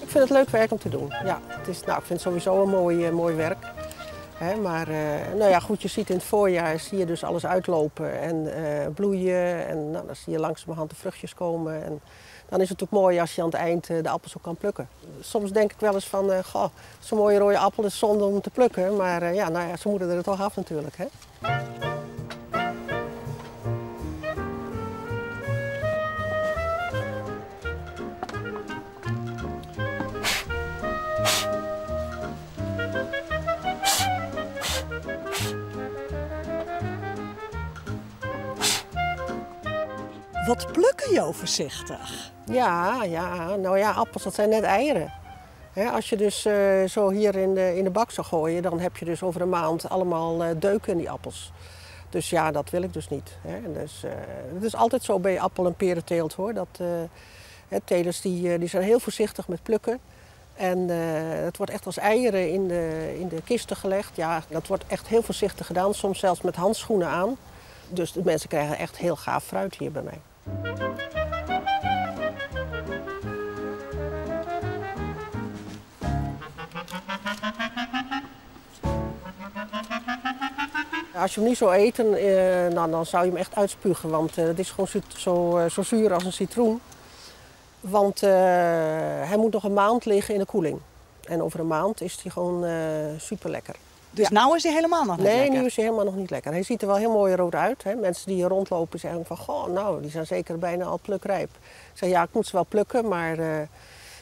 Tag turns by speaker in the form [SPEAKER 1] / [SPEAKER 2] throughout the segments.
[SPEAKER 1] Ik vind het leuk werk om te doen. Ja, het is, nou, ik vind het sowieso een mooi werk. Hè, maar nou ja, goed, je ziet in het voorjaar zie je dus alles uitlopen en bloeien. En nou, dan zie je langzamerhand de vruchtjes komen. En dan is het ook mooi als je aan het eind de appels ook kan plukken. Soms denk ik wel eens van, goh, zo'n mooie rode appel is zonde om te plukken. Maar ja, nou ja, ze moeten er toch af natuurlijk. Hè?
[SPEAKER 2] Wat plukken jou voorzichtig?
[SPEAKER 1] Ja, ja, nou ja, appels, dat zijn net eieren. Hè, als je dus zo hier in de bak zou gooien, dan heb je dus over een maand allemaal deuken in die appels. Dus ja, dat wil ik dus niet. Hè. Dus, het is altijd zo bij appel- en perenteelt hoor. Dat, telers die zijn heel voorzichtig met plukken. En het wordt echt als eieren in de kisten gelegd. Ja, dat wordt echt heel voorzichtig gedaan, soms zelfs met handschoenen aan. Dus de mensen krijgen echt heel gaaf fruit hier bij mij. Als je hem niet zou eten, nou, dan zou je hem echt uitspugen, want het is gewoon zo zuur als een citroen. Want hij moet nog een maand liggen in de koeling. En over een maand is hij gewoon super lekker.
[SPEAKER 2] Dus ja. Nou is hij helemaal nog niet lekker?
[SPEAKER 1] Nee, nu is hij helemaal nog niet lekker. Hij ziet er wel heel mooi rood uit. Hè. Mensen die hier rondlopen zeggen van, goh, nou, die zijn zeker bijna al plukrijp. Ik zeg, ja, ik moet ze wel plukken, maar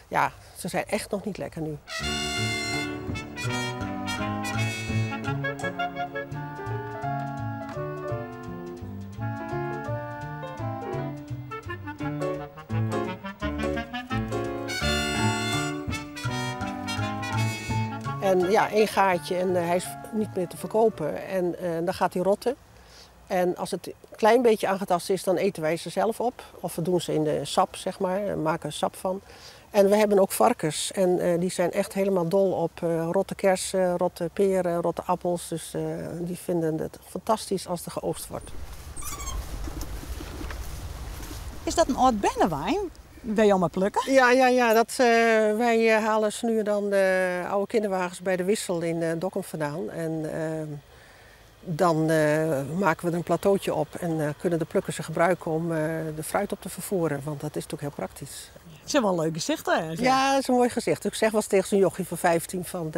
[SPEAKER 1] ja, ze zijn echt nog niet lekker nu. En ja, één gaatje en hij is niet meer te verkopen. En dan gaat hij rotten. En als het een klein beetje aangetast is, dan eten wij ze zelf op. Of we doen ze in de sap, zeg maar. En maken er sap van. En we hebben ook varkens. En die zijn echt helemaal dol op rotte kersen, rotte peren, rotte appels. Dus die vinden het fantastisch als er geoogst wordt.
[SPEAKER 2] Is dat een oud bennewijn? Ben je allemaal plukken?
[SPEAKER 1] Ja, ja, ja. Dat, wij halen ze nu en dan de oude kinderwagens bij de Wissel in Dokkum vandaan. En dan maken we er een plateautje op en kunnen de plukkers ze gebruiken om de fruit op te vervoeren. Want dat is natuurlijk heel praktisch.
[SPEAKER 2] Het zijn wel leuke gezichten, hè?
[SPEAKER 1] Ja, het is een mooi gezicht. Ik zeg wel eens tegen zo'n jochie van 15 van...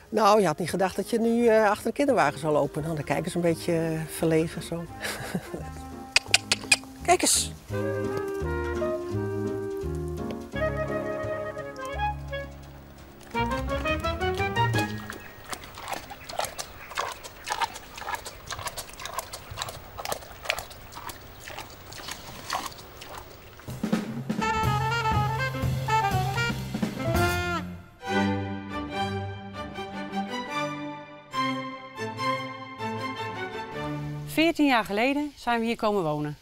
[SPEAKER 1] nou, je had niet gedacht dat je nu achter een kinderwagen zou lopen. Nou, dan kijken ze een beetje verlegen zo. Kijk eens!
[SPEAKER 3] 14 jaar geleden zijn we hier komen wonen.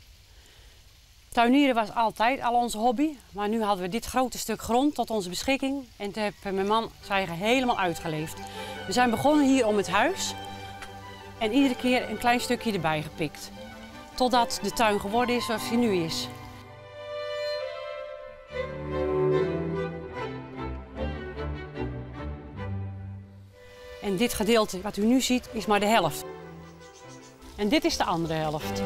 [SPEAKER 3] Tuinieren was altijd al onze hobby, maar nu hadden we dit grote stuk grond tot onze beschikking en toen heeft mijn man zijn eigen helemaal uitgeleefd. We zijn begonnen hier om het huis en iedere keer een klein stukje erbij gepikt. Totdat de tuin geworden is zoals hij nu is. En dit gedeelte wat u nu ziet is maar de helft. En dit is de andere helft.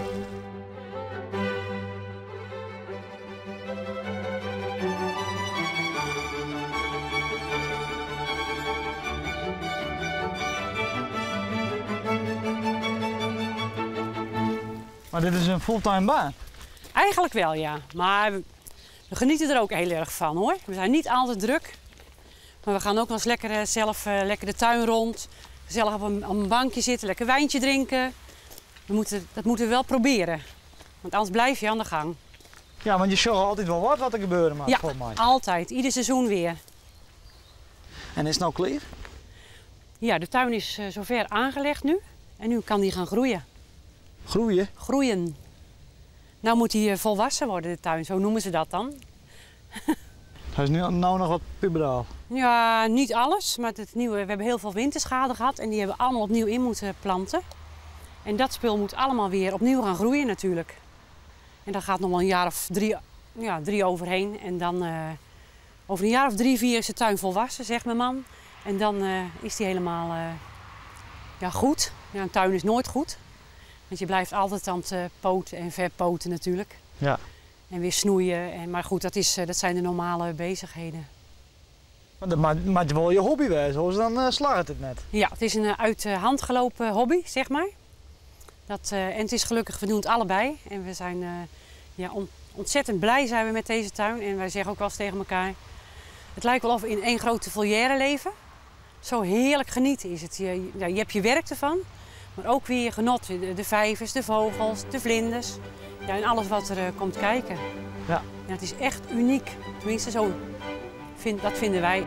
[SPEAKER 4] Maar dit is een fulltime baan?
[SPEAKER 3] Eigenlijk wel, ja. Maar we genieten er ook heel erg van, hoor. We zijn niet altijd druk. Maar we gaan ook wel eens lekker zelf lekker de tuin rond. Gezellig op een bankje zitten, lekker wijntje drinken. Dat moeten we wel proberen. Want anders blijf je aan de gang.
[SPEAKER 4] Ja, want je zorgt altijd wel wat er gebeuren mag,
[SPEAKER 3] ja,
[SPEAKER 4] volgens mij.
[SPEAKER 3] Altijd. Ieder seizoen weer.
[SPEAKER 4] En is het nou klaar?
[SPEAKER 3] Ja, de tuin is zover aangelegd nu. En nu kan die gaan groeien.
[SPEAKER 4] Groeien?
[SPEAKER 3] Groeien. Nou moet hij volwassen worden, de tuin. Zo noemen ze dat dan.
[SPEAKER 4] Hij is nu nou nog wat puberaal.
[SPEAKER 3] Ja, niet alles. Maar het nieuwe, we hebben heel veel winterschade gehad. En die hebben we allemaal opnieuw in moeten planten. En dat spul moet allemaal weer opnieuw gaan groeien natuurlijk. En daar gaat nog wel een jaar of drie, ja, drie overheen. En dan Over een jaar of drie, vier is de tuin volwassen, zegt mijn man. En dan is die helemaal ja, goed. Ja, een tuin is nooit goed. Want je blijft altijd aan het poten en verpoten natuurlijk.
[SPEAKER 4] Ja.
[SPEAKER 3] En weer snoeien. En, maar goed, dat zijn de normale bezigheden.
[SPEAKER 4] Maar dat maakt wel je hobby bij, zoals dan slaagt het net.
[SPEAKER 3] Ja, het is een uit de hand gelopen hobby, zeg maar. En het is gelukkig, we doen het allebei. En we zijn ja, ontzettend blij zijn we met deze tuin. En wij zeggen ook wel eens tegen elkaar, het lijkt wel of we in één grote volière leven. Zo heerlijk genieten is het. Je hebt je werk ervan, maar ook weer je genot. De vijvers, de vogels, de vlinders. Ja, en alles wat er komt kijken.
[SPEAKER 4] Ja.
[SPEAKER 3] Ja, het is echt uniek. Tenminste, dat vinden wij.